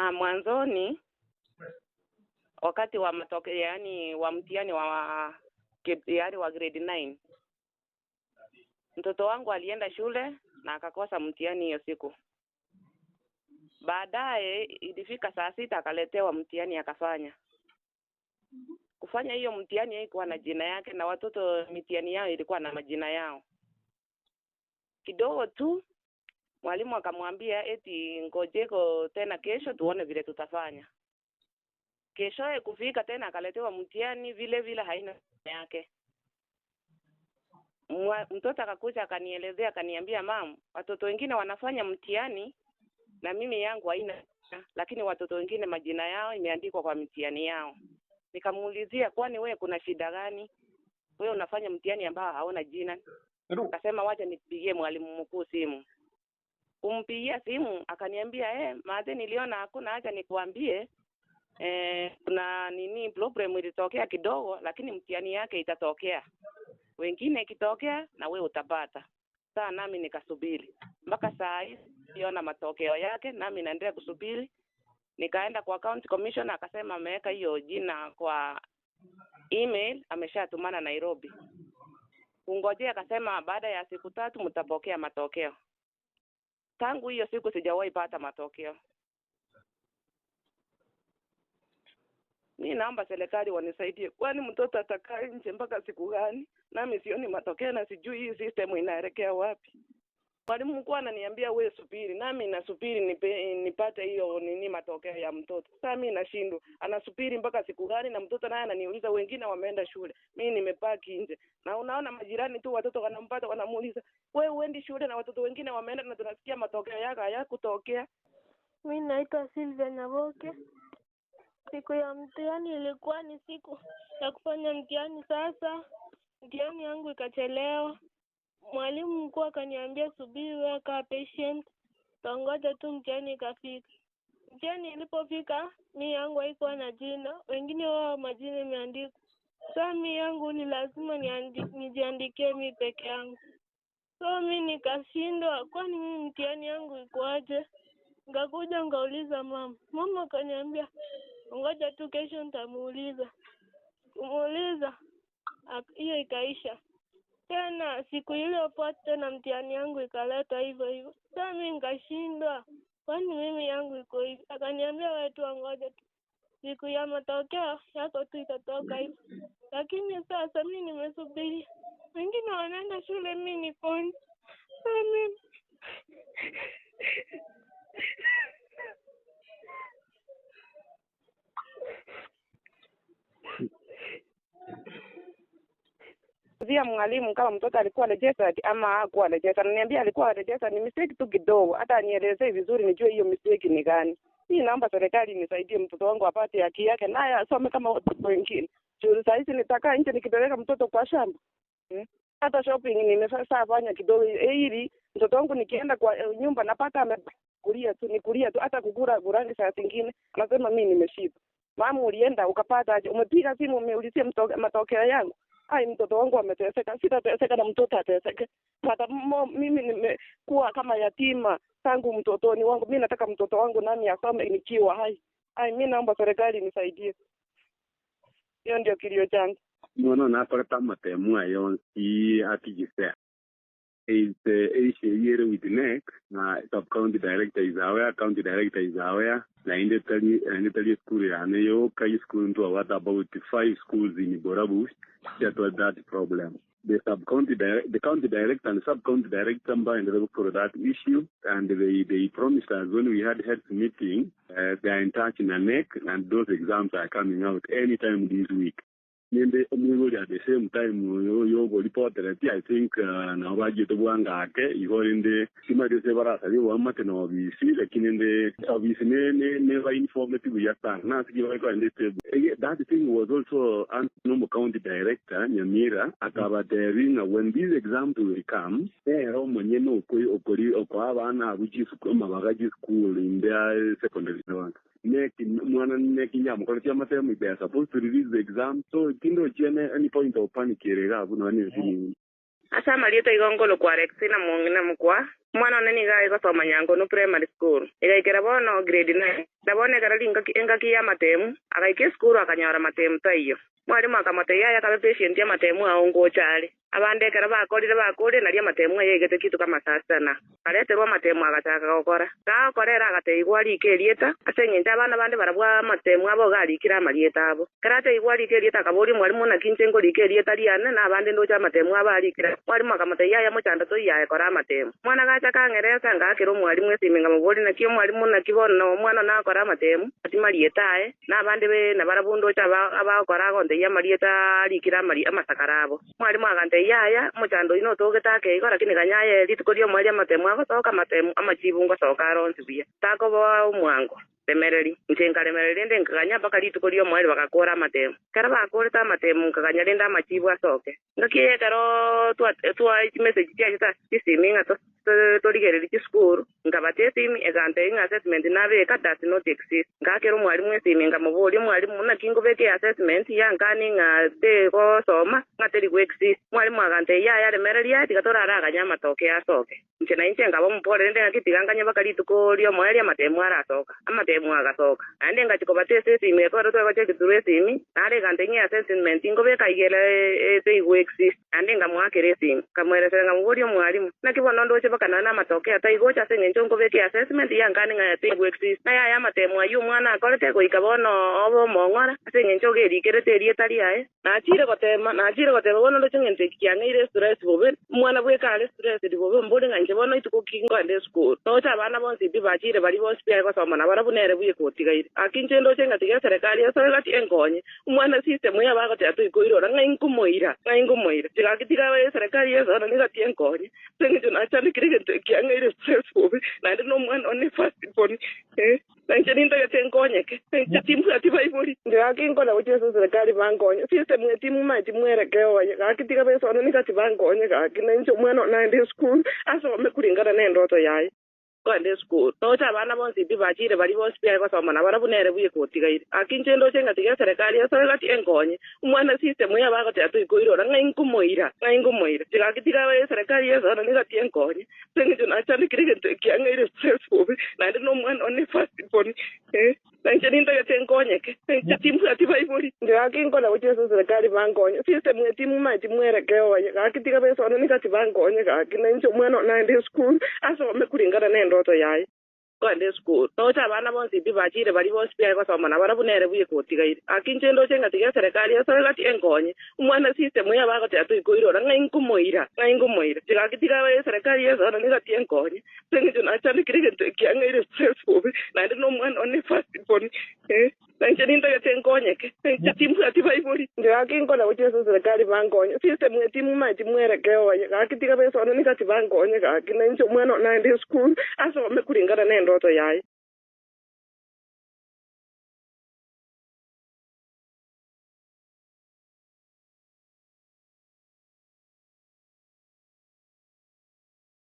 Ah, mwanzoni wakati wa matokeo yaani wa mtihani wa yaani wa grade 9 mtoto wangu alienda shule na akakosa mtihani hiyo siku. Baadaye ilifika saa sita akaletewa mtihani akafanya. Kufanya hiyo mtihani haikuwa na jina yake, na watoto mitihani yao ilikuwa na majina yao. Kidogo tu mwalimu akamwambia eti ngojeko tena kesho tuone vile tutafanya. Keshoye kufika tena akaletewa mtihani vile vile haina yake. Mwa, mtoto akakuja akanielezea akaniambia, mam, watoto wengine wanafanya mtihani na mimi yangu haina, lakini watoto wengine majina yao imeandikwa kwa mitihani yao. Nikamuulizia, kwani wewe kuna shida gani? Wewe unafanya mtihani ambao hauna jina. Akasema wacha nipigie mwalimu mkuu simu. Kumpigia simu akaniambia, eh, maze niliona hakuna haja nikuambie eh, kuna nini problem ilitokea kidogo, lakini mtihani yake itatokea, wengine ikitokea na we utapata. Saa nami nikasubiri mpaka saa hii siona matokeo yake, nami naendelea kusubiri. Nikaenda kwa county commissioner, akasema ameweka hiyo jina kwa email, ameshatumana Nairobi. Kungojea akasema baada ya siku tatu mtapokea matokeo. Tangu hiyo siku sijawahi pata matokeo. Mi naomba serikali wanisaidie, kwani mtoto atakaa nje mpaka siku gani? Nami sioni matokeo na sijui hii system inaelekea wapi. Mwalimu mkuu ananiambia we subiri, nami nasubiri nipe, nipate hiyo nini matokeo ya mtoto. Sasa mi nashindwa, anasubiri mpaka siku gani? Na mtoto naye ananiuliza, wengine wameenda shule, mi nimepaki nje. Na unaona majirani tu watoto wanampata, wanamuuliza we huendi shule, na watoto wengine wameenda, na tunasikia matokeo yako hayakutokea. Mi naitwa Sylvia Nyaboke. Siku ya mtihani ilikuwa ni siku ya kufanya mtihani. Sasa mtihani yangu ikachelewa, mwalimu mkuu akaniambia subiri, wewe kaa patient, tangoja tu mtihani ikafika. Mtihani ilipofika, mi yangu haikuwa na jina, wengine wao majina imeandikwa. Sasa mi yangu ni lazima niandi- nijiandikie mi peke yangu. So mi nikashindwa, kwani mimi mtihani yangu ikoaje? Nikakuja nikauliza mama, mama akaniambia ngoja tu kesho nitamuuliza. Kumuuliza ak- hiyo ikaisha. Tena siku iliyofuata tena mtihani yangu ikaletwa hivyo hivyo. Sasa mi nikashindwa, kwani mimi yangu iko hivi? Akaniambia wewe tu ngoja tu, siku ya matokeo yako tu itatoka hivyo. Lakini sasa mi nimesubiri, wengine wanaenda shule, mi niko nje. Sasa mimi Zia mwalimu kama mtoto alikuwa registered ama hakuwa registered. Ananiambia alikuwa registered, ni mistake tu kidogo, hata anielezee vizuri nijue hiyo mistake ni gani. Mimi naomba serikali nisaidie mtoto wangu apate haki yake, naye asome kama watoto wengine. Juu saa hizi nitakaa nje nikipeleka mtoto kwa shamba hmm? Hata shopping nimeshafanya kidogo, ili mtoto wangu nikienda kwa eh, nyumba napata amekulia tu, nikulia tu, hata kukula kurangi saa zingine anasema mimi nimeshiba. Mama, ulienda ukapata aje? Umepiga simu umeulizia matokeo yangu? Ai, mtoto wangu ameteseka, sitateseka na mtoto ateseke. Hata mo, mimi nimekuwa kama yatima tangu mtotoni wangu. Mi nataka mtoto wangu nami asome nikiwa hai. Ai, mi naomba serikali nisaidie, hiyo ndio kilio changu. Mwana nakorete amatemu aya onsi atigise is ere with NEC na sub county director is aware, county director is aware naende tari naende tari school yane yoka school ntwa what about five schools in Borabu that was that problem. The sub county the county director and sub county director mbaendele for that issue and they they promised us when we had heads meeting uh, they are in touch na NEC and those exams are coming out anytime this week. Nende omwibori at the same time yogo I think uh, nabo bagiete bwangake igo rende timari ase barasaria obwamate na obisi lakini nde obisi ne ne ne ba informative buya sana na ase kibaiko ende stable that thing was also no county director Nyamira akabatebi ng'a when these exams will come ero omonyene okoi okori okoa abana abwo chisukuru amabaga chisukuru in their secondary one neki mwana neki nyamukoretie amatemo they are supposed to release the exam so tindo chiene any point of panic ere gabu no ni. Ase amarieta igo nkorokwa Alexina Mong'ina Mokwa, omwana one nigo aye gosoma Nyankono Primary School, egaikera bono grade 9. Na bono ekero ringaki engaki y'amatemu, agaika esukuru akanyora matemu taiyo. Mwalimu akamotebia, Yaya kabe patient amatemu ao ngocha are. Abande ekero bakorire bakoria nario amatemu aye aigete kituko amasaa sita. Akareterwa amatemu agachaka gokora. Gagokora ere agateigwa arike erieta, ase engencho abana bande barabwo amatemu abo iga arikire amarieta abo. Ekero ateigwa arike erieta akaboria omwalimu, Naki inche nkorika erieta riane, na abande ndoche amatemu abo arikire? Mwalimu akamotebia, Yaya mochando toiyo aye kora amatemu. Omwana agacha akang'eresa, ngaakera omwalimu esimi nkamoboria, Naki omwalimu, naki bono omwana one agokora amatemu? Ati marieta aye, na abande nabarabwo ndoche abagokora agontebia amarieta arikire amasakara abo. Omwalimu agantebia, Yaya, omochando oyio notogete ake igo, lakini ganya aye rituko ri'omoerio amatemu agosoka, amatemu amachibu ngosoka are onsi buya, takoboa omwango. Remereri. Inche nkaremereria rende nkaganya mpaka rituko ri'omoerio bagakora amatemu. Ekero bakorete amatemu nkaganya rende amachibu asoke. Engaki eye ekero twa chimeseji chiachete ase chisimi ng'a torigererie chisukuru, nkabatia esimi egantebia ng'a assessment nabeka does not exist. Ngaakera omwalimu esimi nkamoboria, Omwalimu, naki nkobeka eassessment yankani ng'a tegosoma ng'a teri go exist? Omwalimu agantebia, Yaya remereria, tiga toraraganye amatoke asoke. Inche nainche nkaba omopore, rende ng'aki tiga nkanye mpaka rituko ri'omoerio amatemu arasoka. Amatemu agasoka. Naende ngachia kobata ase esimi, ekero twegocha egeturu esimi, nare egantebia ng'a assessment nkobeka igere ase exist. Naende nkamoakera esimi, nkamoeresera nkamoboria Omwalimu, naki bono ndoche mpaka nonya namatoke ataigocha ase engencho nkobeka eassessment yankane ng'a teigo exist. Na yaya amatemu ayio omwana akorete goika bono obe omong'ora, ase engencho iga erikerete erieta riaye. Nachire gotema, nachire goteba, bono ndoche ngento eki kiang'eire estress bobe, omwana bweka are stressed bobe, mbore ng'a inche bono ituko ki nkoenda esukuru. Noche abana bonsi pi bachire baria bonsi pi aye gosoma nabarabwo nere bweka otigaire. Gaki inche ndoche ng'a tiga eserekari esoe gati enkonye. Omwana system eye abagoteba toikoirora, ng'ai nkomoira, ng'ai nkomoira. Gaki tiga eserekari esoe nonye gati enkonye. Ase eng'encho nachandekire egento eki kiang'eire stress bobe, naende nomwana one first born, eh. Na inche nintagete nkonyeke, na inche timbwati baibori. Inche gaki nkona gochia ase eserekari bankonye, system eye timomanyeti mwerekeo oye, gaki tiga besonani gati bankonye gaki, na inche omwana one naende esukuru, asome kuringana nendoto yaye. Koenda esukuru, noche abana bonsi pi bachire baria bonsi pi aye gosoma nabarabwo nere bweka otigaire. Gaki inche ndoche ng'a tiga eserekari esoe gati enkonye, omwana system eye abagoteba toikoirora, ng'ai nkomoira, ng'ai nkomoira. Inche gaki tiga eserekari esonani gati enkonye. Ase engencho nachandekire egento ekiang'eire stress bobe, naende nomwana one first born, eh, na inche nintagete nkonyeke, na inche timbwati baibori. Inche gaki nkona gochia ase eserekari bankonye, system eye timomanyeti mwerekeo oye, gaki tiga besonani gati bankonye gaki, na inche omwana one naende esukuru, asome kuringana nendoto yaye. Koenda esukuru. Noche abana bonsi pi bachire baria bonsi pi aye gosoma nabarabwo nere bweka otigaire. Gaki inche ndoche ng'a tiga eserekari esoe gati enkonye. Omwana system eye abagoteba toikoirora, ng'ai nkomoira, ng'ai nkomoira. Inche gaki tiga eserekari esoe nonye gati enkonye. Ase eng'encho nachandekire egento ekiang'eire stress bobe, naende nomwana one first born, eh. Na inche nintagete nkonyeke, na inche timbwati baibori. Inche gaki nkona gochia ase eserekari bankonye, system eye timomanyeti mwerekeo oye, gaki tiga besonani gati bankonye gaki, na inche omwana one naende esukuru, asome kuringana nendoto yaye.